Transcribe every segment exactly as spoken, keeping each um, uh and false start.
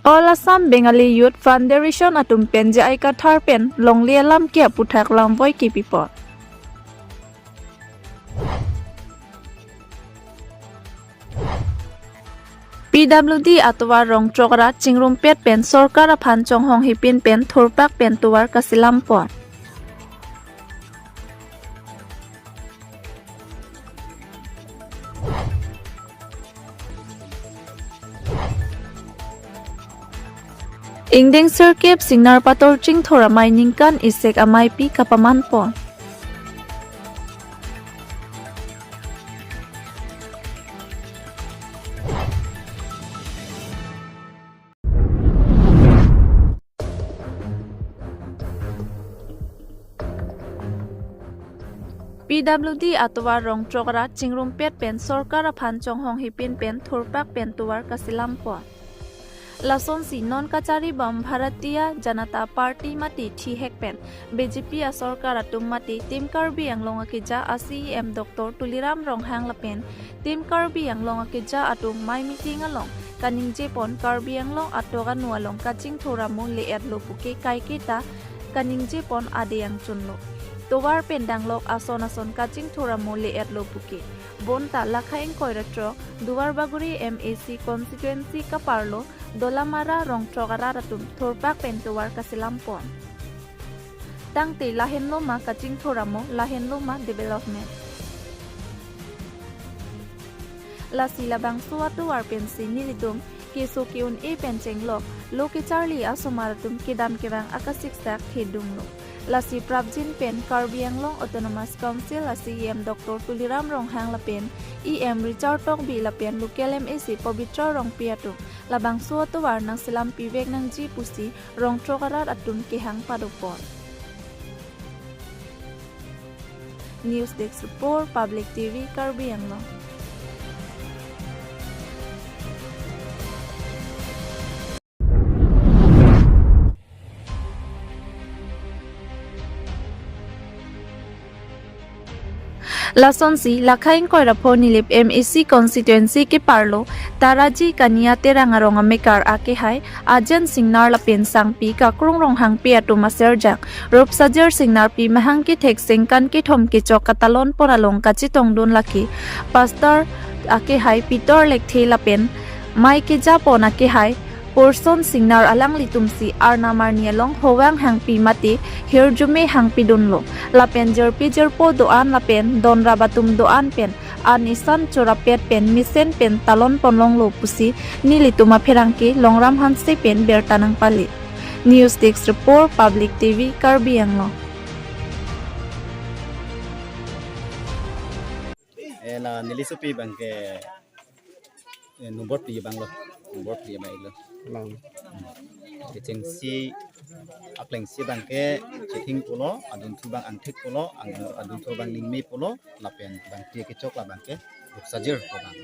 All Assam Bengali Youth Federation atum pen J I Kathar pen longle alam ke aputhak lamvoi kepipon. P W D atovar Rongtrok arat chingrumpet pen sorkar aphan chonghong hipin pen thurpak pen tovar kasilampon. Ingdeng sirkep Singnar Pator Chingthor amei ningkan isek ameipi kapamanpon. P W D atovar Rongtrok arat chingrumpet pen sorkar aphan chonghong hipin pen thurpak pen tovar kasilampon. Lasonsi non kacharibom Bharatiya Janata Party mate thihek pen B J P asorkar atum mate Team Karbi Anglong akeja a C E M Doctor Tuliram Ronghang lapen Team Karbi Anglong akeja atum mei meeting along kaningjepon Karbi Anglong atok anu along kachingthur amo le-etlo puke kaiketa kaningjepon adeng chunlo. Tovar pen danglok ason ason kachingthur amo le-etlo puke. Bonta lakha ingkoi ra throk Duarbagori M A C constituency kaparlo Dolamara Rongtrok arat atum thurpak pen tovar kasilampon. Tangte lahenlo ma kachingthur amo, lahenlo ma development. Lasi labangso atovar pensi nelitum keso ke-un-e pen chenglok lo kecharli asomar atum kedam kevang akasiksak thedunglo. Lasi prapjin pen Karbi Anglong Autonomous Council a C E M Doctor Tuliram Ronghang lapen E M Richard Tokbi lapen local M A C Pabitra Rongpi atum labangso atovar nangsilampivek nangji pusi Rongtrok arat atum kehang padopon. News Desk Report, Public T V, Karbi Anglong. Lasonsi lakha ingkoi ra pho Nilip M A C constituency keparlo Taraji Kania Terang arong amekar akehai Ajen Singnar lapen Sangpi Kakrung Ronghangpi atum aserjang Rupsajir Singnarpi mahang kethek sengkan kethom kechok katalonpon along kachetongdun lake Pastor akehai Peter Lekthe lapen mei kejapon akehai Porson Singnar alanglitumsi arnam arni along Hovang Hangpi mate Hirjume Hangpi dunlo. Lapen jirpi jirpo do-an lapen donrap atum do-an pen an isan chorapet pen mesen pen talonponlonglo pusi nelitum apherangke Longram Hanse pen birta nangpale. News Desk Report, Public T V, Karbi Anglong. Eh, la neli sopi abangke, eh, nombor phli abanglo, nombor phli abanglo. Lang. Kechengsi, aklengsi abangke chething pulo, adunthu abang angthek pulo, ang-, adunthu abang ningme pulo, lapen abangke kechok la abangke Rupsajir pu abang.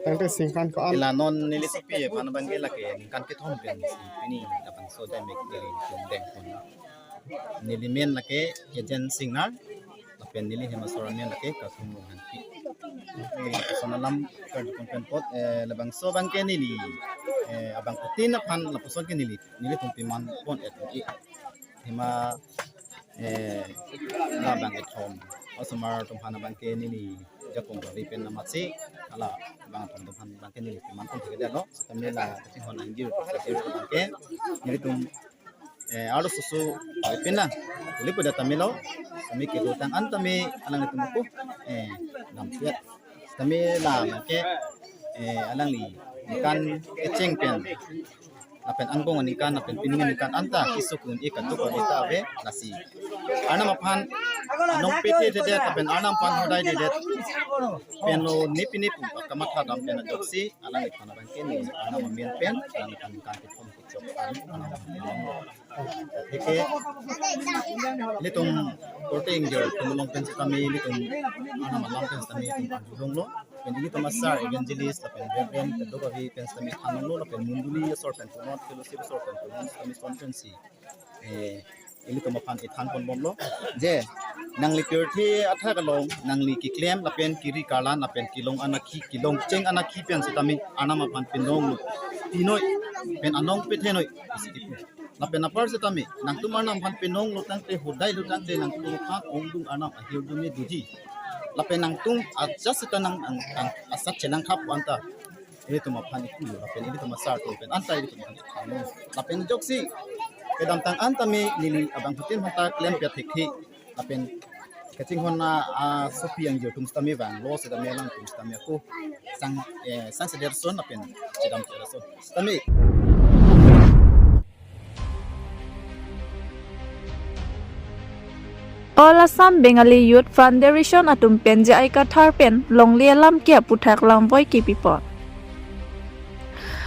Tangte sengkan ko-an. Ila non neli sopi aphan abangke lake ningkan kethom pensi pini labangso dam-ik neli tum dengpon. Neli men lake Ajen Singnar, lapen neli hem asor amen lake Kakrung Ronghangpi. Eh, lapuson alam kardukun pen apot, eh, labangso abangke neli, eh, abangphutin aphan lapuson ke neli, nelitum pimanpon-et-e. Hima, eh, labang kethom asomar atum aphan abangke neli jakong kari pen amatsi, hala abang atum aphan abangke neli pimanpon thekdetlo. Setame la kachinghon nangjir, kachinghon abangke nelitum eh, arloso oso, eh, pin lang. Kuli pu det tame lo, tame kedo tang an tame alanglitum ako, eh, nampiat. Tame la abangke, eh, alangli ningkan kecheng pen. Lapen angbong aningkan, lapen pining aningkan anta keso ke-un-e kadokave ta ave lasi. Arnam aphan nongpethethedet, lapen Arnam aphan hodaidedet pen lo nepi nepu kamatha dam pen ajoksi, alangliphan abangke neli Arnam amen pen, alangliphan ningkan kethom kechok an Arnam aphan. Lake, ilitum korte ingjir atum along pen setame ilitum Arnam alam pen setame ilitum arjulonglo. Pen ilitum asar evangelist lapen reverend kadokave pen setame thanlonglo lapen mondoli asor pen punot, fellowship asor pen punot, setame son pensi, eh, ilitum aphan ithanponbomlo. Je, nangli pirthe athak along, nangli keklem lapen kiri karlan lapen kelong anakhi, kelong cheng anakhi pen setame Arnam aphan pinlonglo. Pinoi, pen anong pethenoi isi kipu. Lapen apar setame nangtum arnam aphan penong lo tangte, hodai lo tangte nangtum aphan ongdung arnam ahirdun ne doji. Lapen nangtum ajat seta nang ang, ang asat chenangkhap anta ilitum aphan ipu lo, lapen ilitum asar atum pen anta ilitum aphan ipu lo. Lapen ajoksi kedamtang an tame neli abangphutin aphanta klem pia thekthe, lapen kachinghon a, asopi angjir atum setame vanglo, setame alangtum setame ako sang, eh, sang seder ason lapen chedam seder ason setame. All Assam Bengali Youth Federation atum pen J I Kathar pen longle alam ke aputhak lamvoi kepipon.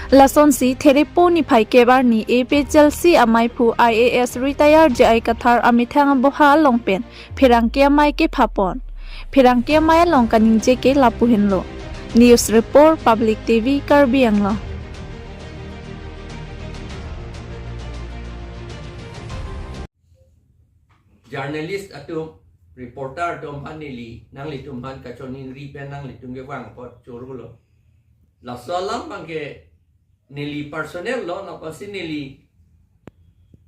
Lasonsi Therepo niphai kep arni A P H L C amaiphu I A S retired J I Kathar amethang aboha along pen pherangke amei kephapon. Pherangke amei along kaningje ke lapu henlo. News Report, Public T V, Karbi Anglong. Journalist atum, reporter atum aphan neli nanglitum aphan kachoningri pen nanglitum kevang apot choro lo. Laso alam abangke neli personal lo, napa si neli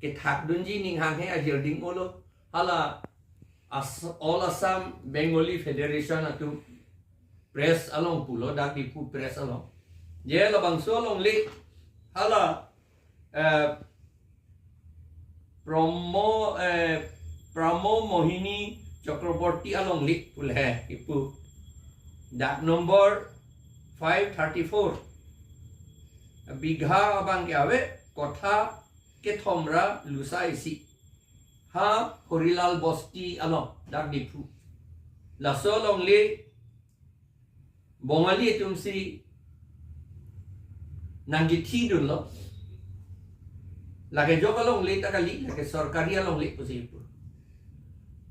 kethakdunji ning hanghe ahirding olo. Hala As-, All Assam Bengali Federation atum press along pulo, dak Diphu press along. Je labangso alongle hala, eh, Promo, eh, Promo Mohini Chakraborty alongle pule kipu. Dak number five thirty-four. Bigha abangke ave, kotha kethom ra lusa isi. Ha Horilal Bosti along, dak Diphu. Laso alongle Bongali atumsi nangkethidunlo. Lake jok alongle ta kali, lake sorkari alongle pusi pu.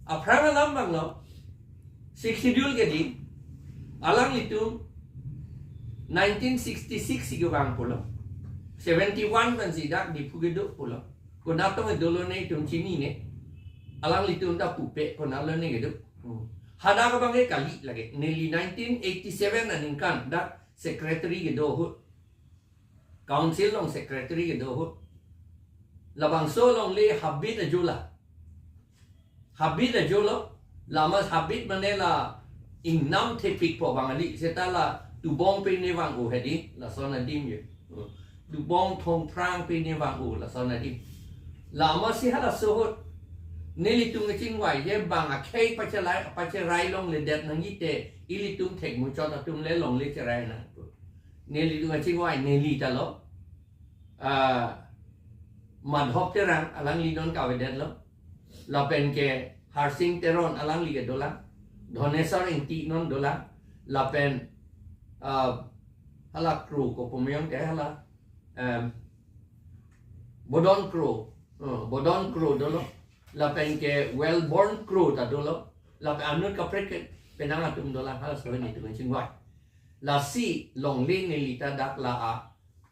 Aphrang alam abang lo, Sixth Schedule ke di, alanglitum nineteen sixty-six si kevang pulo. Seventy-one pensi dak Diphu kedo pulo. Konat tong dolo ne itum chinine. Alanglitum ta pupe konat lo ne kedo. Hmm. Hadak abangke kali lake. Neli nineteen eighty-seven aningkan dak secretary kedo ahut. Council along secretary kedo ahut. Labangso alongle habit ajo la. Habit ajo lo. Lama habit mane la ingnam thepikpo Bangali, seta la tubong pen ne vang-o hedi, lason adim je. Hmm. Tubong thongphrang pen ne vang-o, lason adim. Lama si halaso ahut nelitum kachingvai je bang akhei pacherai, pacherai longledet nangji te, ilitum thekmuchot atum le longle cherai nang. Nelitum kachingvai neli ta lo. Ah, Madhop Terang alangli non kavedetlo. Lapen ke Harsing Teron alangli ke dolang. Dhoneswar Ingti non dolang. Lapen, ah, hala Kro ko pumyong ke hala, em, Bodon Kro. Oh, Bodon Kro dolo. Lapen ke Wellborn Kro ta dolo. Lapen anut kaprek ke penang atum dolang, halaso nelitum kachingvai. Lasi longle neli ta dak la a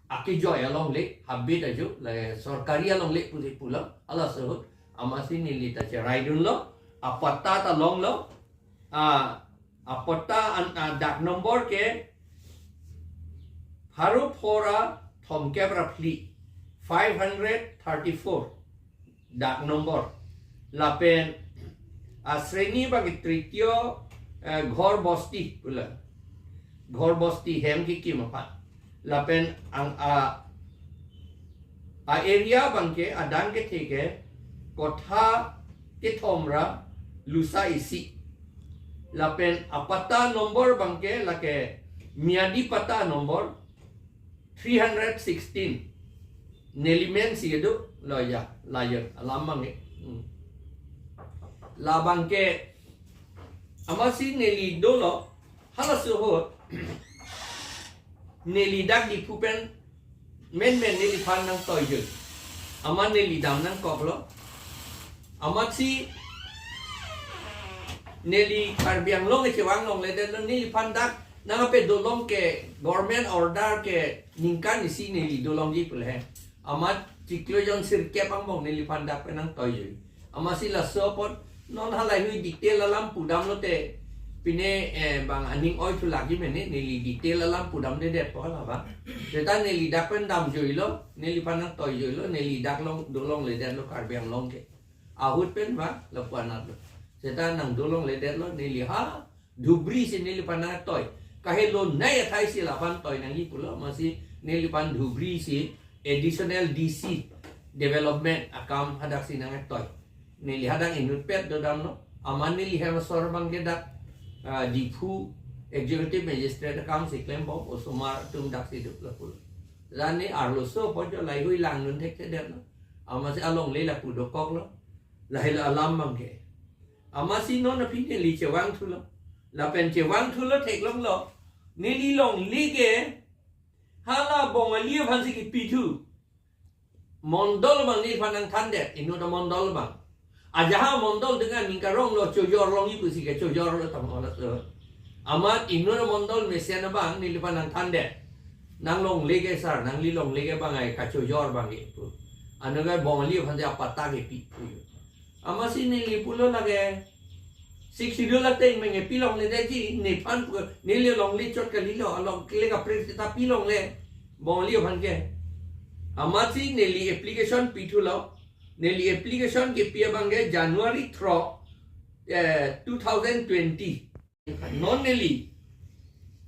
akejoi alongle, habit ajo, la sorkari alongle pusi pulo, halaso ahut, amatsi neli ta cheraidunlo, apatta ta longlo, a, apatta an, a, dak number ke, pharo phor ra thomkep ra phli, five hundred thirty-four. Dak number. Lapen asreni abangke tritiyo, eh, ghor bosti pule. Ghor bosti hem kekim aphan. Lapen ang a, a area abangke adang kethe ke kotha kethom ra lusa isi. Lapen apatta number abangke lake miyadi patta number three hundred sixteen. Neli mensi kedo, lo ya, layer, alam abangke. Hmm. Labangke, amatsi neli dolo, halaso ahut, neli dak Diphu pen, menmen neliphan nangtoijoi. Amat neli dam nangkoklo. Amatsi neli Karbi Anglong kechevang longledetlo, neliphan dak nangkape dolong ke government order ke ningkan isi neli dolongji pule. Amat chiklo jon sirkep angbong neliphan dak pen nangtoijoi. Amatsi laso apot non halahei detail alam pudamlote Pine, eh, bang aning oi thu lagi mene, neli detail alam pudamdedetpo hala bang. Seta neli dak pen damjoilo, neliphan nangtoijoilo, neli dak long, dolongledetlo Karbi Anglong ke. Ahut pen bang, lapu anatlo. Seta nangdolongledetlo, neli ha, Dhubri si neliphan nangtoi. Kahelo nai athai si laphan toi nangji pulo, amatsi neliphan Dhubri si additional D C development akam hadak si nangtoi. Neli hadak inutpet dodamlo. Amat neli hem asor abang ke dak, ah, Diphu Executive Magistrate akam si klembom, osomar atum dak si duk lapulo. Lani arloso pojo laheihui langdun thekthedetlo. Amatsi alongle lapu dokoklo. Lahelo alam abang ke. Amatsi non aphi neli chevangthulo. Lapen chevangthulo theklonglo. Neli longle ke hala Bongali aphan si kipithu. Mondol abang neliphan nangthandet, inut amondol abang. Ajahak mondol dengan ningkaronglo chojor longji pusi ke chojorlo tanglo so. Amat inut amondol mesen abang neliphan nangthandet. Nanglongle ke sir, nangli longle ke bang ai kachojor abang ke pu. Anke Bongali aphan si apatta kepi pu. Amatsi neli pulo lake Sixth Schedule ateng menge pilongledetji, nephan pu, neli longle chot kalilo, alongle kaprek seta pilongle, Bongali aphan ke. Amatsi neli application pithulo, neli application kepi abang ke January throh, eh, two thousand twenty. Non neli,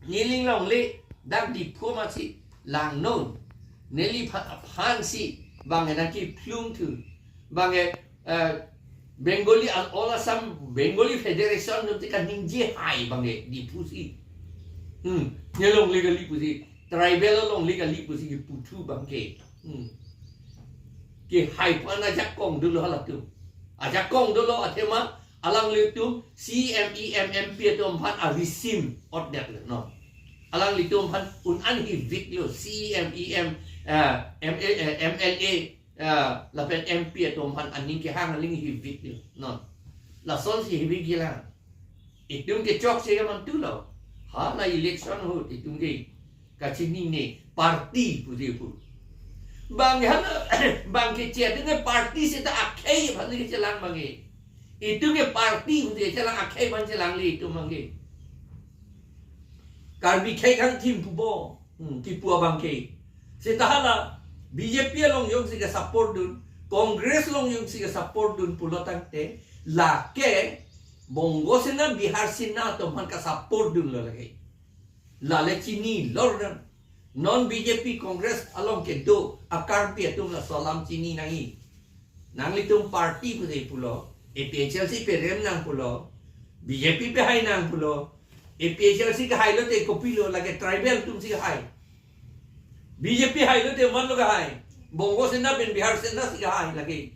neli longle, dak Diphu amatsi langnon. Neliphan, phan si, bang nangkiphlungthu. Bang, eh, Bengali, All Assam Bengali Federation atum te kaningje hai bang ke Diphu si. Hmm, ne longle kali pusi. Tribal longle kali pusi kiputhu abang ke. Hmm. Kehai pu-an ajakong dolo halatum. Ajakong dolo athema alanglitum C E M, E M, M P atum aphan arisim otdetlo non. Alanglitum aphan un-an hiviklo C E M, E M, eh, M A, eh, M L A, eh, lapen M P atum aphan aning kehang aling hiviklo non. Lasonsi hivik jilang. Itum ke chokche ke mantulo. Hala election ahut itum ke kachinine party pusi pu. Bang hala, bang ke che dengan party seta akhei aphan kechelang bang ke. Itum ke party pusi chelang, akhei aphan chelangle itum bang ke. Karbi khei khang thim pupo. Hmm, kipu abang ke. Seta hala B J P along jongsi ke support dun, Congress along jongsi ke support dun pulo tangte, lake Bongo Sena, Bihar Sena atum aphan ka support dunlo lake. Lale chinilo dan. Non B J P Congress along kedo a Karbi atum laso alam chini nangji. Nanglitum party pusi pulo, A P H L C perem nang pulo, B J P pehai nang pulo, A P H L C kehailo te kopilo, lake tribal atum si kehai. B J P hailo te manlo kehai. Bongo Sena pen Bihar Sena si kehai lake.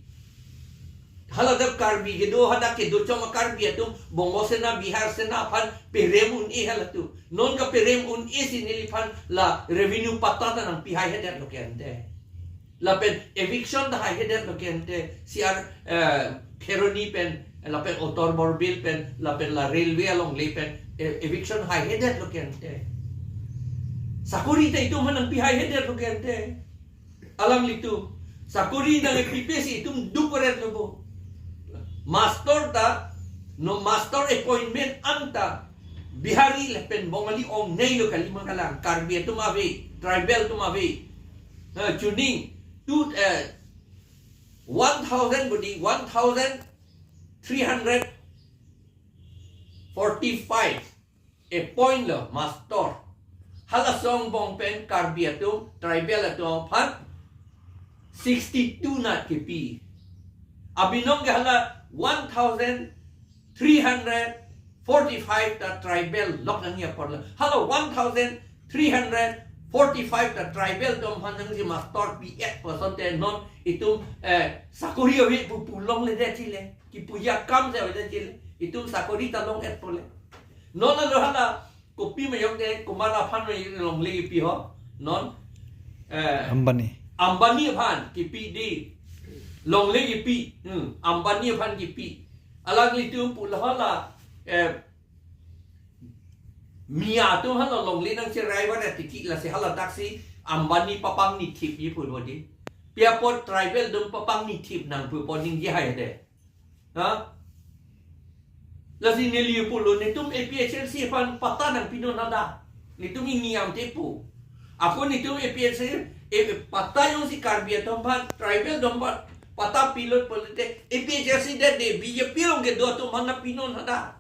Hala dak Karbi kedo, hadak kedo chom a Karbi atum Bongo Sena, Bihar Sena aphan perem un-e halatum. Non kaperem un-e si neliphan la revenue patta ta nangpihai hedetlo ke ante. Lapen eviction ta haihedetlo ke ante, C R, eh, Kheroni pen, lapen Uttar Borbil pen, lapen la railway alongle pen, eh, eviction haihedetlo ke ante. Sakori ta itum aphan nangpihaihedetlo ke ante. Alanglitum. Sakori nangpipe si itum duk-retlo bo. Master ta, non master appointment anta Bihari lapen Bongali ongneilo kali ma kalang, Karbi atum ave, tribal atum ave. Eh, chuning, tu, eh, one thousand budi, one thousand three hundred forty-five appoint lo master. Hala asong angbong pen Karbi atum, tribal atum aphan sixty-two nat kipi. Abinong ke hala one thousand three hundred forty-five ta tribal lok nangji apor lo. Hala one thousand three hundred forty-five ta tribal atum aphan nangji master pi-et puson te non itum, eh, sakori ave pu pu longledet chile. Kipuji akam si avedet chile. Itum sakori ta long-etpo le. Non alo hala kopi ma jok te, komat aphan ma longle kipi ho. Non, eh, Ambani. Ambani aphan kipi dei. Longle kipi. Hmm. Ambani aphan kipi. Alanglitum pulo hala, eh, Miya atum hala longle nangcherai van atiki lasi hala daksi Ambani papang nithip ji pu bodi. Pi apot tribal atum papang nithip nang pu po ningje hai de. Ha? Lasi neli pulo, netum A P H L C aphan patta nangpinon hadak. Netum ingni amte pu. Ako netum A P H L C, eh, patta jongsi Karbi atum aphan, tribal atum aphan patta pilo pulote, A P H L C det de, B J P along kedo atum aphan nangpinon hadak.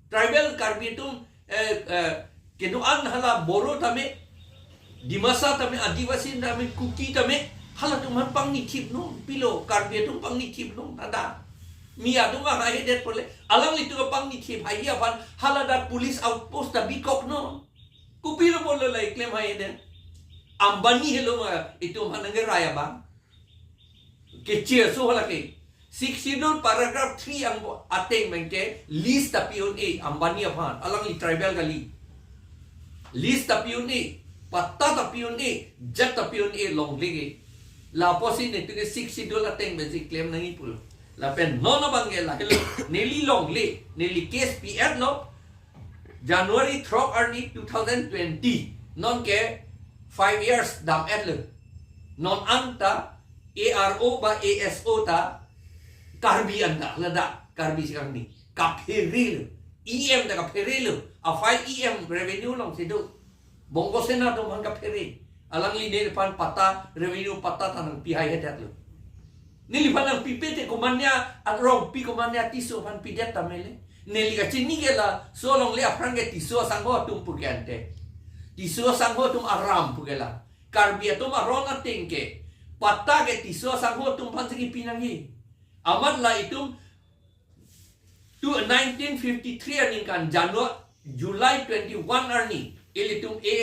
Tribal Karbi atum, eh, eh, kedo-an hala Boro tame, Dimasa tame, Adivasi tame, Kuki tame, halatum aphan pangni thipnon, pilo, Karbi atum pangni thipnon, hadak. Mi atum ahai hedet pule, alanglitum apangni thip haihe aphan, haladak police outpost ta bikoknon. Kopilo pulo la keklem haihe det. Ambani helo ma, itum aphan nangkerai abang. Kechir so halake. Sixth Schedule paragraph three ang ateng pen ke lease ta pi-un-e, Ambani aphan, alangli tribal kali. Lease ta pi-un-e, patta ta pi-un-e, jat ta pi-un-e, longle ke. Lapusi netum ke Sixth Schedule ateng pensi klem nangji pulo. Lapen non abang ke lahelo, neli longle, neli case pi-etlo, January throk arni two thousand twenty, non ke five years dam-etlo. Non anta A R O ba A S O ta Karbi anta, ladak Karbi si kangni. Kapherelo. E M ta kapherelo. A-file E M revenue alongsi do. Bongkosena atum aphan kaphere. Alangli neliphan patta, revenue patta ta nangpi haihe detlo. Neliphan nangpipe te komatne arong pi, komatne Tisso aphan pidet tame le. Neli kachini ke laso alongle aphrang ke Tisso asangho atum pu ke ante. Tisso asangho atum aram pu ke la. Karbi atum aron ateng ke patta ke Tisso asangho atum aphansi kipi nangji. Amat la itum tu nineteen fifty-three aningkan January, July twenty-one arni, ilitum A,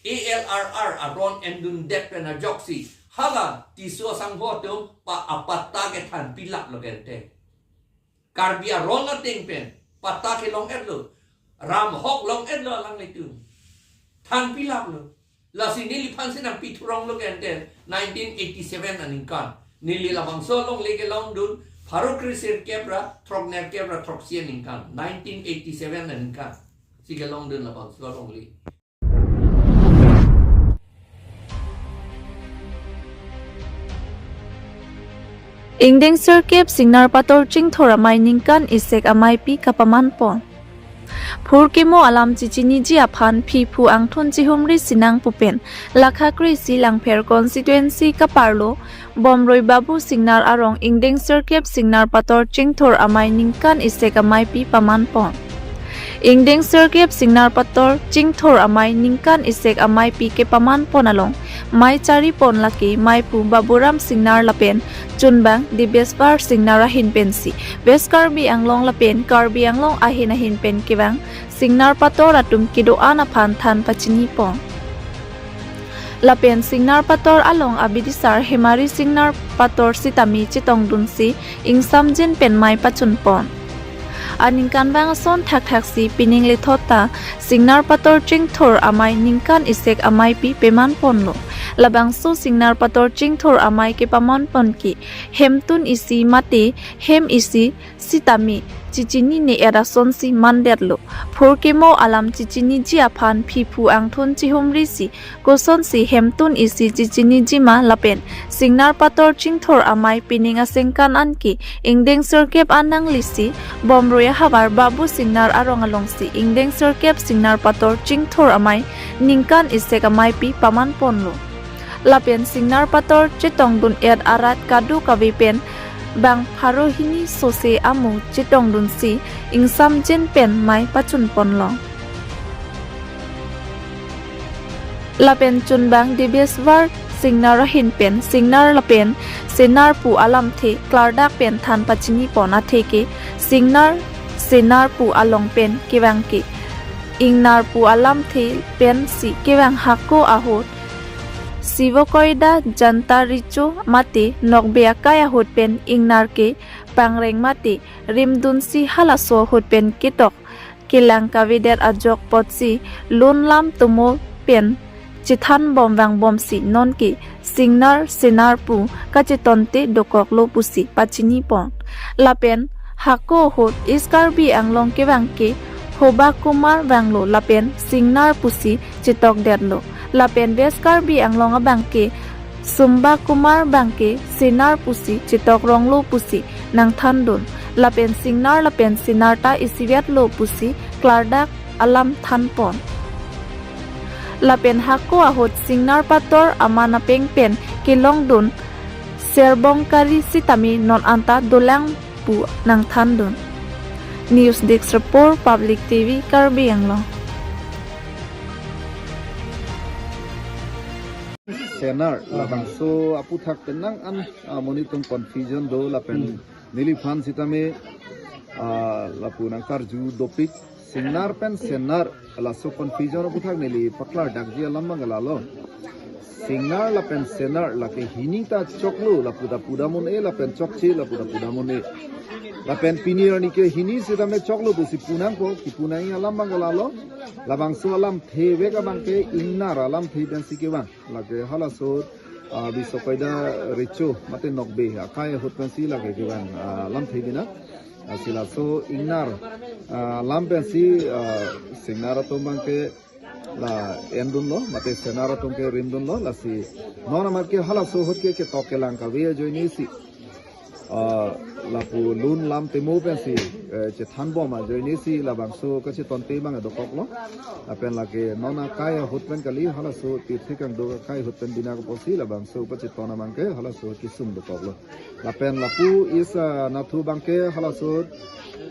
A L R R aron endundet pen ajoksi hala Tisso asangho atum pa apatta kethan pilaplo kente. Karbi aron ateng pen patta kelong-etlo, ram ahok long-etlo alanglitum. Than pilaplo. Lasi neliphansi nangpi thuronglo kente nineteen eighty-seven aningkan. Neli labangso alongle kelongdun pharo kre sirkep ra throknerkep ra throksi aningkan. Nineteen eighty-seven aningkan si kelongdun labangso alongle. Ingdeng sirkep Singnar Pator Chingthor amei ningkan isek ameipi kapaman pon. Phurkimo alam chichiniji aphan phiphu angthun chihumri sinang pu pen, lakha kre-isi Langpher constituency kaparlo Bomrui Babu Singnar arong ingdeng sirkep Singnar Pator Chingthor amei ningkan isek ameipi paman pon. Ingdeng sirkep Singnar Pator Chingthor amei ningkan isek ameipi kepaman pon along mei chari pon lake meiphu Baburam Singnar lapen chunbang Debeswar Singnar ahin pensi West Karbi Anglong lapen Karbi Anglong ahin ahin pen kevang Singnar Pator atum kedo-an aphan than pachini pon. Lapen Singnar Pator along abidisar Hemari Singnar Pator sitame chetongdunsi ingsamjin pen mei pachun pon. Aningkanvang ason thakthaksi pining lethot ta Singnar Pator Chingthor amei ningkan isek ameipi peman ponlo. Labangso Singnar Pator Chingthor amei kepaman pon ke hemtun isi mate hem isi sitame chichinine-et asonsi mandetlo. Phurkimo alam chichiniji aphan phiphu angthun chihumrisi kosonsi hemtun isi chichiniji ma lapen Singnar Pator Chingthor amei pining asengkan anke ingdeng sirkep an nanglisi Bomrui ahavar Babu Singnar arong alongsi ingdeng sirkep Singnar Pator Chingthor amei ningkan isek ameipi paman ponlo. Lapen Singnar Pator chetongdun-et arat kadokave pen bang pharo hini sose amo chetongdunsi ingsamjin pen mei pachun ponlo. Lapen chunbang Debeswar Singnar ahin pen Singnar lapen Senar pu alamthe klardak pen than pachini pon atheke Singnar Senar pu along pen kevang ke Ingnar pu alamthe pensi kevang hako ahut Sivokoida Janta Richo mate nokbe akai ahut pen ingnar ke pangreng mate rimdunsi halaso ahut pen ketok kelang kavedet ajok apotsi lun lam tomo pen chethan bom vangbomsi nonke Singnar Senar pu kachetonte dokoklo pusi pachini pon. Lapen hako ahut East Karbi Anglong kevang ke Hoba Kumar vanglo lapen Singnar pusi chetokdetlo. Lapen West Karbi Anglong abang ke Sumba Kumar abang ke Senar pusi chetokronglo pusi nangthandun. lapen Singnar lapen Senar ta isivet lo pusi klardak alam thanpon. Lapen hako ahut Singnar Pator aman apeng pen kelongdun Serbongkari sitame non anta dolang pu nangthandun. News Desk Report, Public T V, Karbi Anglong. Senar labangso aputhak penang an, ah, monit atum confusion do lapen neliphan sitame, ah, lapu nangkarju dopik Singnar pen Senar laso confusion aputhak neli paklardakji alam abang ke lalo. Singnar lapen Senar lake hini ta choklo lapu ta pudam un-e lapen chokche lapu ta pudam un-e. Lapen pini arni ke hini sitame choklo pusi pu nangpo, kipu nangji alam abang ke lalo. Labangso alamthe vek abang ke Ingnar alamthe pensi kevang. Lake halaso, ah, Bisokoida Recho mate Nokbe akai ahut pensi lake kevang, ah, alamthe bina. Ah, si laso Ingnar, ah, alam pensi, ah, Singnar atum abang ke la endunlo, mate Senar atum ke rimdunlo, lasi non amat ke halaso ahut ke ketok kelang kave ajoine si, ah, lapu lun lam temo pensi, eh, chethanbom ajoine si labangso kachetonte abang dokoklo. Lapen lake non akai ahut pen kali, halaso Tirthi Kangduk akai ahut pen bina koposi labangso kacheton abang ke halaso kesung dokoklo. Lapen lapu is, ah, nathu abang ke halaso,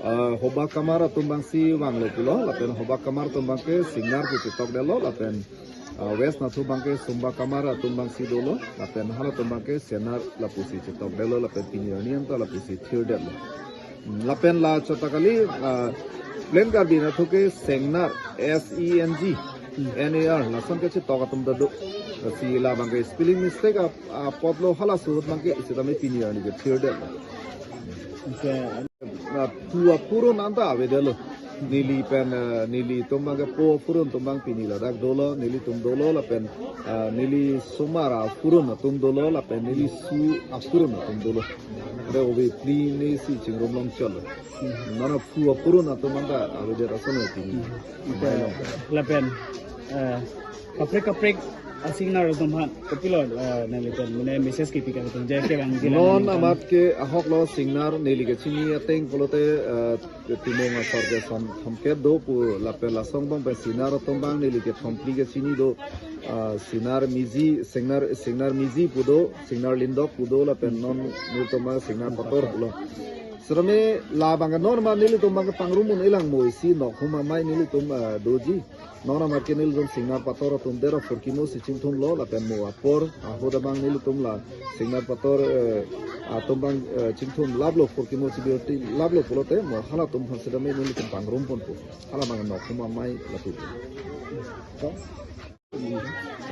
ah, Hoba Kamar atum abangsi vanglo pulo, lapen Hoba Kamar atum abang ke Singnar pu chetokdetlo, lapen, ah, West nathu abang ke Sumba Kamar atum abangsi dolo, lapen halatum abang ke Senar lapusi chetokdetlo, lapen pini arni anta lapusi thirdetlo. Hmm, lapen la chota kali, ah, plain Karbi nathu ke Sengnar, S E N G, N A R, lason kachetok atum ta do. Si labang ke spelling mistake ap- apotlo, halaso ahut abang ke sitame pini arni ke thirdetlo. Okay. Na phu apurun anta avedetlo. Neli pen, eh, nelitum abang ke phu apurun atum abang pini ladak dolo, nelitum dolo lapen, eh, neli somar apurun atum dolo lapen neli su apurun atum dolo. Re ove phli ne si chingrum longchotlo. Mane phu apurun atum anta avedet ason pini. Okay. Lapen, eh, kaprek kaprek a-Singnar atum aphan kopilo, eh, nangli pen mane message kipi kang tung je kevang je non nangli pen amat ke ahoklo Singnar neli kechini ateng pulote, eh, Timung asor ke son thomkep do pu lapen lason abang pen Singnar atum abang neli kethom phli kechini do, eh, Singnar Miji, Singnar, Singnar Miji pu do, Singnar Lindok pu do lapen non nelitum abang Singnar Pator pulo. Sitame labang ke non amat nelitum abang ke pangrum un-e lang mo isi nokhum amei nelitum, eh, doji. Non amat ke nelitum Singnar Pator atum dera phurkimo si chingthumlo lapen mo apor ahut abang nelitum la Singnar Pator, eh, atum abang, eh, chingthum laplo phurkimo si bioti laplo pulote mo halatum aphan sitame nelitum pangrum ponpo. Hala abang nokhum amei lapu.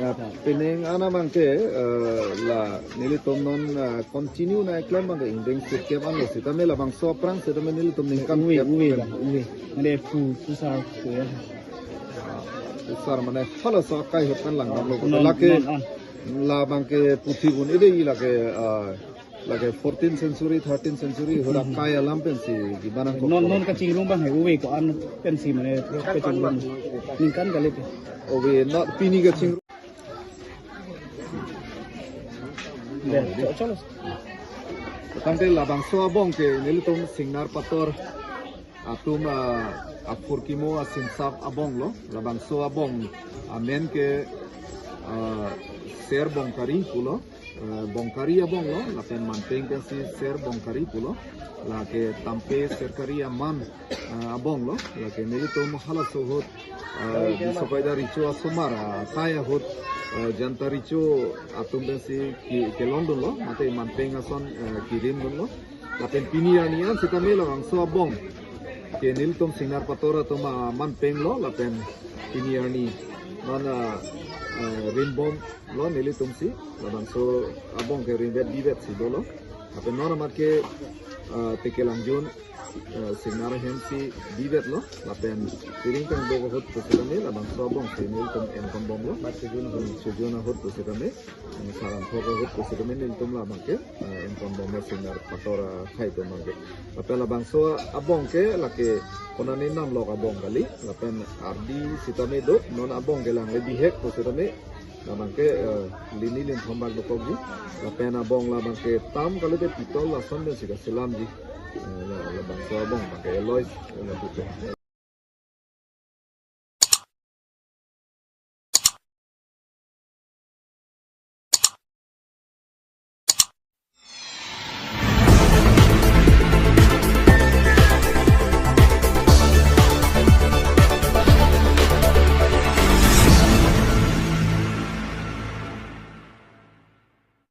Ya, pining ana abang ke, eh, la nelitum non, eh, continue nangkeklem abang ke ingdeng sirkep anlo sitame labangso aphrang sitame nelitum ningkan uve, kep uve kep. Bang, uve. Mane phu, phu sar, phu ya. Ah, phu sar mane halaso akai ahut pen langdamlo. Non, lake non, non. Labang ke puthi un-e dei lake, ah, lake fourteen century, thirteen century ahut akai alam pensi gimana kok. Non, non kachingrum abang he, uve ko-an pensi mane kachingrum. Ningkan kali ke. Uve, non pini kachingrum. Ya, cho-, cholo. Tangte labangso abong ke nelitum Singnar Pator atum, ah, aphurkimo asinsap abonglo. Labangso abong amen ke, ah, Serbongkari pulo. Eh, Bongkari abonglo, lapen manpeng pensi Serbongkari pulo, lake Tampe Serkari aman, eh, abonglo, lake nelitum halaso ahut, eh, Bisokoida Recho asomar, eh, akai ahut, eh, Janta Recho atum pensi ki-, kelongdunlo, mate manpeng ason, eh, kirimdunlo. Lapen pini arni an sitame labangso abong ke nelitum Singnar Pator atum amanpenglo, lapen pini arni non, ah, ah, rimbomlo nelitum si, labangso abong ke rimvet bivet si dolo. Lapen non amat ke, ah, tekelangjun, ah, Singnar ahem si bivetlo, lapen Tiring Kangbok ahut pusitame labangso abong si nelitum enkonbomlo, mat sejun ahut, sejun ahut pusitame, eh, saran thok ahut pusitame nelitum labang ke, eh, enkonbomlo Singnar Pator akhei atum abang ke. Lapen labangso abong ke lake konane namlok abong kali, lapen ardi sitame do, non abong ke langle bihek pusitame, labang ke, eh, lini linthom bak dokokji, lapen abong labang ke tam kalite pitol lason pensi kaselamji. Eh, la, labangso abang pakai alloy, eh, lapu pen.